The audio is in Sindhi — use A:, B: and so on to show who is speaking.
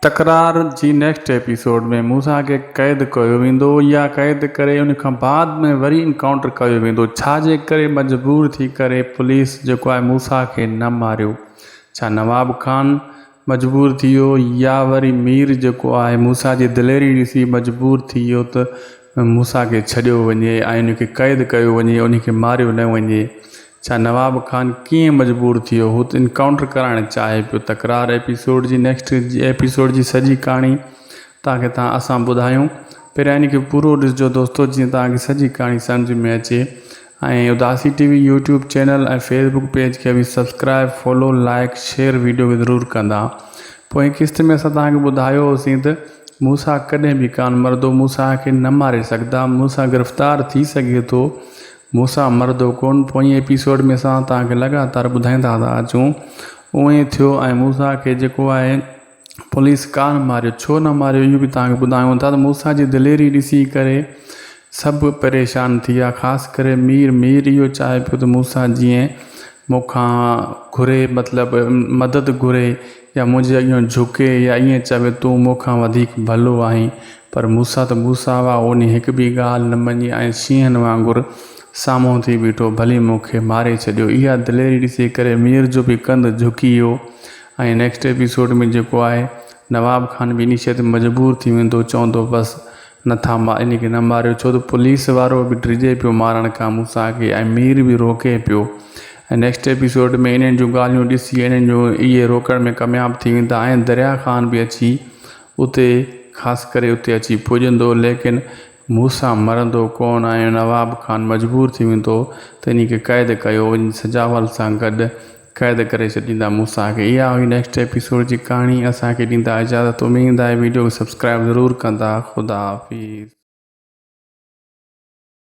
A: تڪرار جي نيڪسٽ ايپيسوڊ ۾ موسيٰ کي قيد ڪيو ويندو يا قيد ڪري ان کان بعد ۾ وري انڪائونٽر ڪيو ويندو ڇا جي ڪري مجبور ٿي ڪري پوليس جيڪو آهي موسيٰ کي نه ماريو ڇا نواب خان مجبور ٿي ويو يا وري مير جيڪو آهي موسيٰ جي دليري ڏسي مجبور ٿي ويو ته موسيٰ کي ڇڏيو وڃي ۽ ان کي قيد ڪيو وڃي ان کي ماريو نه وڃي ڇا نواب خان ڪيئن مجبور ٿي ويو هو ته انڪائونٽر ڪرائڻ چاهي پيو تڪرار ايپيسوڊ جي نيڪسٽ ايپيسوڊ جي سڄي ڪهاڻي توهان کي توهان اسان ٻڌايون پهريان ان کي پورو ڏسجو دوستو جيئن توهان کي سڄي ڪهاڻي سمجهه ۾ اچي ۽ Udasi T V YouTube channel ۽ Facebook page کي به subscribe follow like share video کي ضرور ڪندا پوئين قسط ۾ اسان توهان کي ٻڌايو هوسين ته موسيٰ ڪڏهن به ڪانه مرندو موسيٰ کي نه ماري سگهندا موسيٰ گرفتار ٿي سگهي ٿو مون سان مردو ڪون پوئين ايپيسوڊ ۾ اسان توهان کي لڳاتار ٻڌائيندا ٿا اچون اونئين ٿيو ۽ موسيٰ کي جيڪو آهي پوليس ڪانه ماريو ڇو نه ماريو اهو به توهان کي ٻڌايون ٿا ته موسيٰ جي دليري ڏسي ڪري سڀ پريشان ٿي ويا خاص ڪري مير مير اهو چاهي پيو ته موسيٰ جيئن مون کان گهري مطلب مدد گهري يا منهنجي اڳيان جهڪي يا ائين چوي تون مون کان وڌيڪ ڀلو آهين. پر موسيٰ ته موسيٰ هئا، انهي هڪ به ڳالهه نه مڃي ۽ شينهن وانگر سامهون ٿي بيٺو، ڀلي مون کي ماري ڇڏيو. اها دليري ڏسي ڪري مير جو به ڪنڌ جهڪي ويو ۽ نيڪسٽ ايپيسوڊ ۾ جيڪو آهي نواب خان به انهي شيء تي مجبور ٿي ويندو، چوندو بس نه ٿا ان کي نه ماريو ڇو ته پوليس وارو به ڊڄي پيو مارڻ کان موسيٰ کي ۽ مير به روڪي پيو ۽ نيڪسٽ ايپيسوڊ ۾ انهن جون ڳالهيون ڏسي انهن جون اهي روڪڻ ۾ ڪامياب ٿي ويندا ۽ دريا خان به اچي اتي خاص ڪري اتي اچي پڄندو ليڪن موسيٰ مرندو ڪونه ۽ نواب خان مجبور ٿي ويندو ته انهي کي قيد ڪيو وڃي سجاول سان گڏ قيد ڪري ڇڏيندا موسيٰ کي اها هئي نيڪسٽ ايپيسوڊ جي ڪهاڻي اسان کي ڏيندا اجازت اميد آهي ويڊيو کي سبسڪرائب ضرور ڪندا خدا حافظ.